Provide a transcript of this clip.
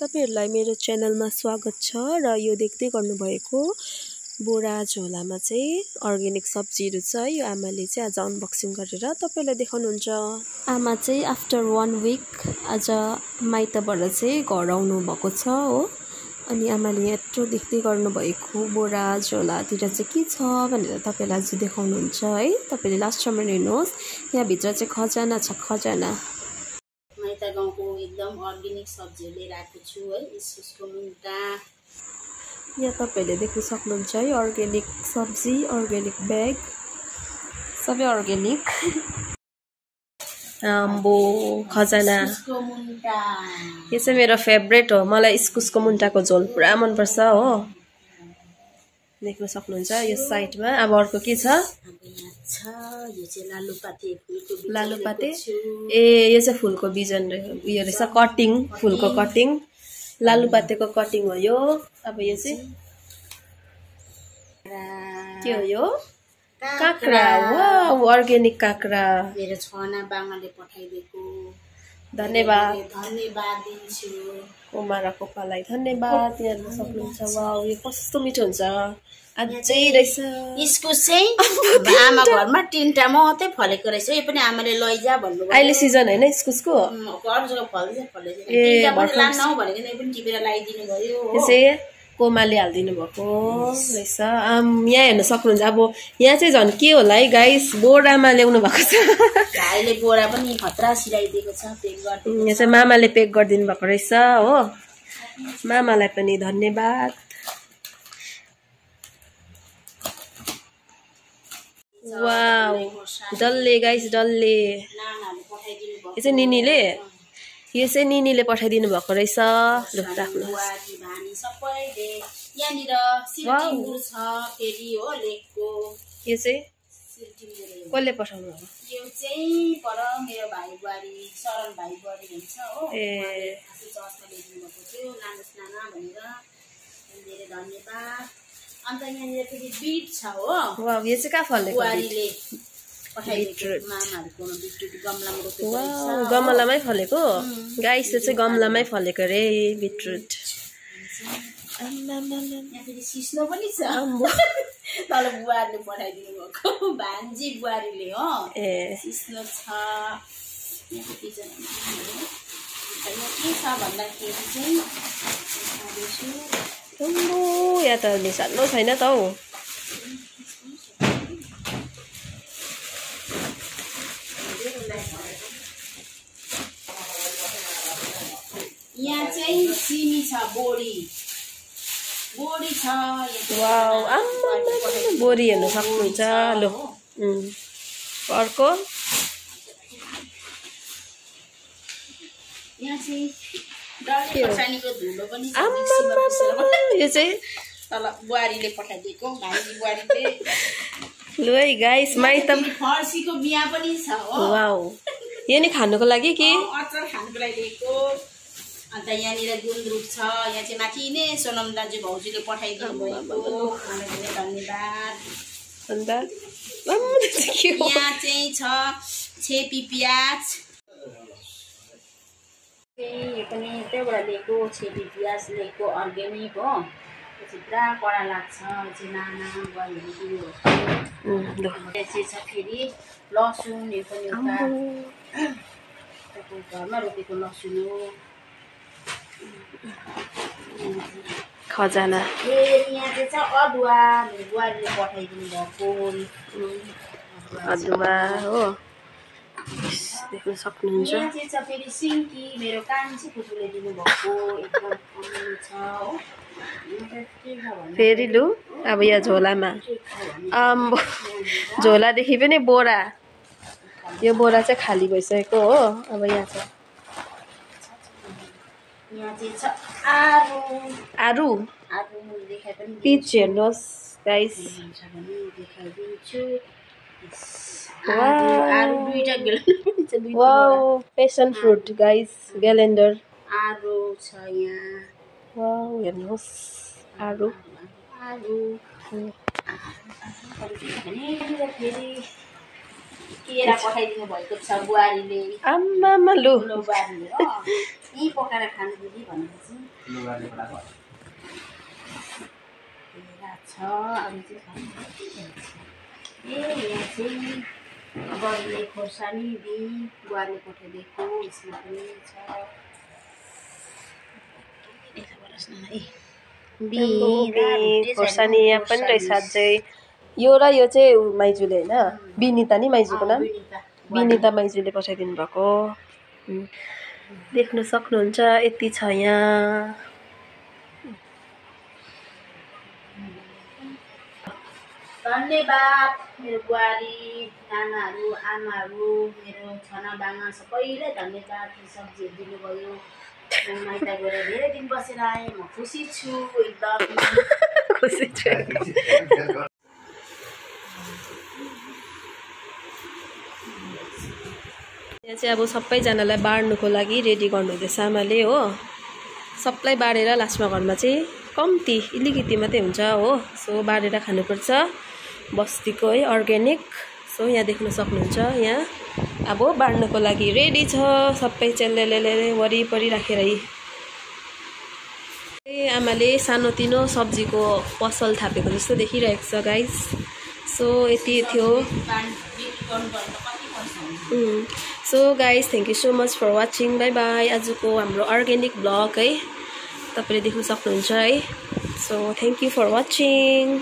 तपाईहरुलाई मेरो च्यानलमा स्वागत छ र यो देख्दै गर्नुभएको बोरा झोलामा चाहिँ अर्ग्यानिक सब्जीहरु छ। यो आमाले चाहिँ आज अनबक्सिङ गरेर तपाईलाई देखाउनुहुन्छ। आमा चाहिँ आफ्टर 1 वीक आज माइतबाट चाहिँ घर आउनु भएको छ हो। अनि आमाले यत्रो देख्दै गर्नुभएको बोरा झोलातिर चाहिँ के छ भनेर तपाईलाई आज देखाउनुहुन्छ है। तपाईले लास्टसम्म हेर्नुहोस्। यहाँ भित्र चाहिँ खजाना छ, खजाना। माइता गाउँको एकदम अर्ग्यानिक सब्जी लिएर आएको छु है। इस्कुसको मुन्टा यहाँ तपाईले देख्न सक्नुहुन्छ है। अर्ग्यानिक सब्जी, अर्ग्यानिक ब्याग, सबै अर्ग्यानिक। आम्बो खजाना। इस्कुसको मुन्टा यो चाहिँ मेरो फेभरेट हो। मलाई इस्कुसको मुन्टाको झोल पुरा मन पर्छ हो। देख्न सक्नुहुन्छ यो साइडमा। अब अर्को के छ? यो चाहिँ लालुपाते फुलको बिजन। लालुपाते ए यो चाहिँ फुलको बिजन उयो रहेछ, कटिङ, फुलको कटिङ। लालुपातेको कटिङ हो यो। अब यो चाहिँ के हो यो? काक्रा। वाउ, अर्ग्यानिक काक्रा। मेरो छना बाङाले पठाइदिएको। धन्यवाद। धन्यवाद दिन्छु। कुमारा कोपालाई धन्यवाद। हेर्न सक्नुहुन्छ। वाउ, यो कस्तो मिठो हुन्छ। अझै रहेछ। इस्कुस चाहिँ आमा घरमा 3टा मात्रै फलेको रहेछ। यो पनि आमाले लैजा भन्नुभयो। अहिले सिजन हैन इस्कुसको? घर जग्गा फल्दैछ। 3टा पनि लान नौ भनेको नै पनि टिपेर लगाइदिनु भयो हो। त्यसै कोमाले हाल्दिनु भएको रहेछ। यहाँ हेर्न सक्नुहुन्छ। अब यहाँ चाहिँ झन् के होला है गाइस, बोरामा ल्याउनु भएको छ। भाइले बोरा पनि खतरा सिलाइदिएको छ, पेक गरिदिएको छ। यहाँ चाहिँ मामाले पेक गरिदिनु भएको रहेछ हो। मामालाई पनि धन्यवाद। वाउ, डल्ले गाइस, डल्ले। यो चाहिँ निनीले पठाइदिनु भएको रहेछ। ल राख्नुहोस्। सबैले यहाँनिर सिल्टिङ्गुर छ फेरि हो लेकको। यो चाहिँ सिल्टिङ्गुर कसले पठाउनु भएको? यो चाहिँ पर मेरो भाइ बुहारी शरण भाइ बुहारी हुन्छ हो। आफै चर्चमा ल्याइदिनु भएको थियो, लानुहोस् नाना भनेर। धेरै धन्यवाद। अन्त यहाँनिर फेरि बिट छ हो। वाउ, यो चाहिँ कहाँ फलेको? बुहारीले पठाइदिएको। मामाहरूको बिटरुट गमलामा रोपेको रहेछ। गमलामै फलेको गाइस। यो चाहिँ गमलामै फलेको रे बिटरुट। यहाँ फेरि सिस्नो पनि छ। तल बुहारीले पठाइदिनु भएको, भान्जी बुहारीले हो। सिस्नो छ। यहाँ किचनमा के छ भन्दाखेरि चाहिँ यहाँ त निसान्नु छैन त हौ। यहाँ चाहिँ सिमी छ, बोडी छ। वाउ, आम्मा बोरी हेर्न सक्नुहुन्छ। लो अर्को यहाँ चाहिँ डल्ले खोर्सानीको धुलो पनि छ। यो चाहिँ तल बुहारीले पठाइदिएको, भाइजी बुहारीले। लु है गाइस, माइत फर्सीको बिहा पनि छ हो। वाउ, यो नि खानुको लागि कि अचार खानुको लागि दिएको। अन्त यहाँनिर गुन्द्रुक छ। यहाँ चाहिँ माथि नै सोनम दाजु भाउजूले पठाइदिनु भएको, धन्यवाद। अन्त यहाँ चाहिँ छ छेपी प्याज। यो पनि त्यहाँबाट लिएको छेपी प्याज लिएको, अर्ग्यानिक हो। यो चाहिँ पुरा कडा लाग्छ। यो चाहिँ नाना बुहारीहरू दिनु भएको। यहाँ चाहिँ छ फेरि लसुन। यो पनि एउटा घरमा रोपेको लसुन हो। खजाना। यहाँ चाहिँ छ अदुवा। मेरो बुहारीले पठाइदिनु भएको अदुवा हो। देख्न सक्नुहुन्छ। यहाँ चाहिँ छ फेरि सिन्की। मेरो कान्छी फुपूले दिनुभएको, एकदम अमिलो छ हो। फेरि लु अब यहाँ झोलामा आम्बो, झोलादेखि पनि बोरा। यो बोरा चाहिँ खाली भइसकेको हो। अब यहाँ छ आरु। पिच हेर्नुहोस् guys. Wow, passion fruit guys, ग्यालेन्डर। आरु छ यहाँ। वाउ, हेर्नुहोस् आरु। फेरि केरा पठाइदिनु भएको छ बुहारीले। आम्मामा लु ठुलो बुहारीले यहीँ पकाएर खानु दिदी भनेपछि केरा छ। अरू चाहिँ यहाँ चाहिँ बडीले खोर्सानी बिन बुहारीले पठाइदिएको यसमा पनि छ। खोर्सानी यहाँ पनि रहेछ अझै। यो र यो चाहिँ माइजूले होइन विनिता नि माइजूको नाम विनिता माइजूले पठाइदिनु भएको। देख्न सक्नुहुन्छ यति छ यहाँ। धन्यवाद मेरो बुहारी नानाहरू आमाहरू मेरो छना बाङा सबैलाई धन्यवाद। सब्जीहरू दिनुभयो। म माइत गएर धेरै दिन बसेर आएँ। म खुसी छु एकदम खुसी छु। यहाँ चाहिँ अब सबैजनालाई बाँड्नुको लागि रेडी गर्नुहुँदैछ आमाले हो। सबलाई बाँडेर लास्टमा घरमा चाहिँ कम्ती अलिकति मात्रै हुन्छ हो। सो बाँडेर खानुपर्छ बस्तीको है अर्ग्यानिक। सो यहाँ देख्न सक्नुहुन्छ यहाँ अब बाँड्नुको लागि रेडी छ सबै चेल्लेले वरिपरि राखेर। आमाले सानोतिनो सब्जीको पसल थापेको जस्तो देखिरहेको छ गाइस। सो यति थियो। So guys thank you so much for watching. Bye bye. आजको हाम्रो अर्ग्यानिक ब्लग है तपाईँले देख्न सक्नुहुन्छ है। So thank you for watching.